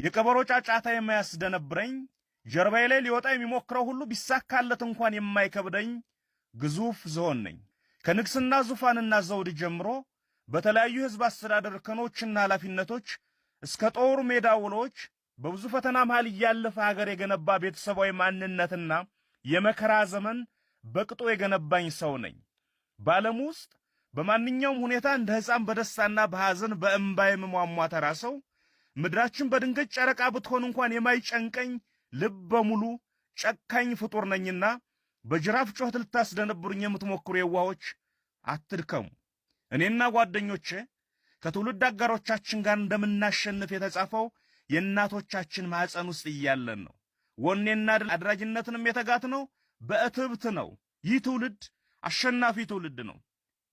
የቀበሮ ጫጫታ የማያስደነብረኝ፣ ጀርባዬ ላይ ሊወጣ የሚሞክረው ሁሉ ቢሳካለት እንኳን የማይከብደኝ ግዙፍ ዝሆን ነኝ። ከንግስና ዙፋንና ዘውድ ጀምሮ በተለያዩ የሕዝብ አስተዳደር እርከኖችና ኃላፊነቶች እስከ ጦር ሜዳ ውሎች በብዙ ፈተና መሃል እያለፈ ሀገር የገነባ ቤተሰባዊ ማንነትና የመከራ ዘመን በቅጦ የገነባኝ ሰው ነኝ። በዓለም ውስጥ በማንኛውም ሁኔታ እንደ ሕፃን በደስታና በሐዘን በእምባ የምሟሟ ተራ ሰው፣ ምድራችን በድንገት ጨረቃ ብትሆን እንኳን የማይጨንቀኝ ልበ ሙሉ ጨካኝ ፍጡር ነኝና በጅራፍ ጩኸት ልታስደነብሩኝ የምትሞክሩ የዋሆች አትድከሙ። እኔና ጓደኞቼ ከትውልድ አጋሮቻችን ጋር እንደምናሸንፍ የተጻፈው የእናቶቻችን ማኅፀን ውስጥ እያለን ነው። ወኔና ድል አድራጊነትንም የተጋት ነው በእትብት ነው። ይህ ትውልድ አሸናፊ ትውልድ ነው።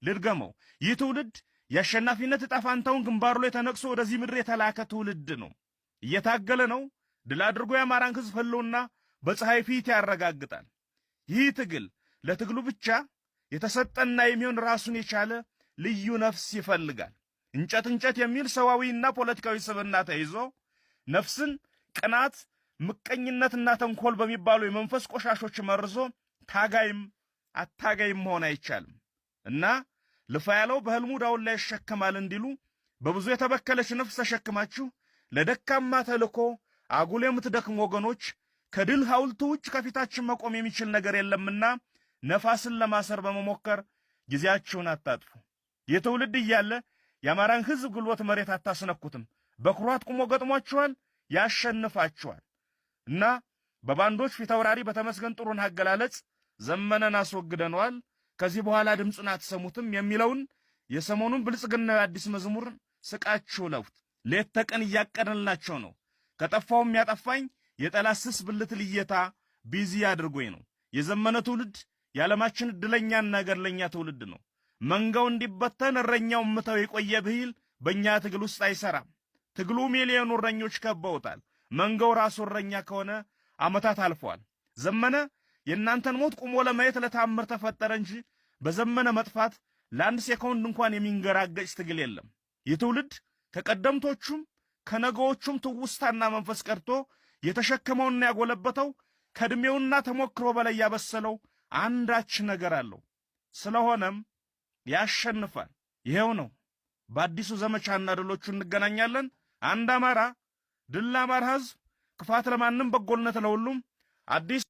ልድገመው፣ ይህ ትውልድ የአሸናፊነት ዕጣ ፋንታውን ግንባሩ ላይ ተነቅሶ ወደዚህ ምድር የተላከ ትውልድ ነው። እየታገለ ነው። ድል አድርጎ የአማራን ሕዝብ ህልውና በፀሐይ ፊት ያረጋግጣል። ይህ ትግል ለትግሉ ብቻ የተሰጠና የሚሆን ራሱን የቻለ ልዩ ነፍስ ይፈልጋል። እንጨት እንጨት የሚል ሰዋዊና ፖለቲካዊ ስብዕና ተይዞ ነፍስን ቅናት፣ ምቀኝነትና ተንኮል በሚባሉ የመንፈስ ቆሻሾች መርዞ ታጋይም አታጋይም መሆን አይቻልም እና ልፋ ያለው በህልሙ ዳውላ ይሸከማል እንዲሉ በብዙ የተበከለች ነፍስ ተሸክማችሁ ለደካማ ተልኮ አጉል የምትደክሙ ወገኖች፣ ከድል ሐውልቱ ውጭ ከፊታችን መቆም የሚችል ነገር የለምና ነፋስን ለማሰር በመሞከር ጊዜያችሁን አታጥፉ። የትውልድ እያለ የአማራን ሕዝብ ጉልበት መሬት አታስነኩትም። በኩራት ቁሞ ገጥሟችኋል፣ ያሸንፋችኋል። እና በባንዶች ፊታውራሪ በተመስገን ጥሩነህ አገላለጽ ዘመነን አስወግደነዋል፣ ከዚህ በኋላ ድምፁን አትሰሙትም የሚለውን የሰሞኑን ብልጽግናዊ አዲስ መዝሙር ስቃችሁ ለፉት። ሌት ተቀን እያቀደላቸው ነው። ከጠፋውም ያጠፋኝ የጠላት ስስ ብልት ልየታ busy አድርጎኝ ነው። የዘመነ ትውልድ የዓለማችን ዕድለኛና ገድለኛ ትውልድ ነው። መንጋው እንዲበተን እረኛው ምተው የቆየ ብሂል በእኛ ትግል ውስጥ አይሰራም። ትግሉ ሚሊዮኑ እረኞች ከበውታል። መንጋው ራሱ እረኛ ከሆነ ዓመታት አልፈዋል። ዘመነ የእናንተን ሞት ቁሞ ለማየት ለታምር ተፈጠረ እንጂ በዘመነ መጥፋት ለአንድ ሴኮንድ እንኳን የሚንገራገጭ ትግል የለም። ይህ ትውልድ ከቀደምቶቹም ከነገዎቹም ትውስታና መንፈስ ቀርቶ የተሸከመውና ያጎለበተው ከዕድሜውና ተሞክሮ በላይ ያበሰለው አንዳች ነገር አለው። ስለሆነም ያሸንፋል። ይሄው ነው። በአዲሱ ዘመቻና ድሎቹ እንገናኛለን። አንድ አማራ፣ ድል ለአማራ ሕዝብ፣ ክፋት ለማንም፣ በጎነት ለሁሉም። አዲስ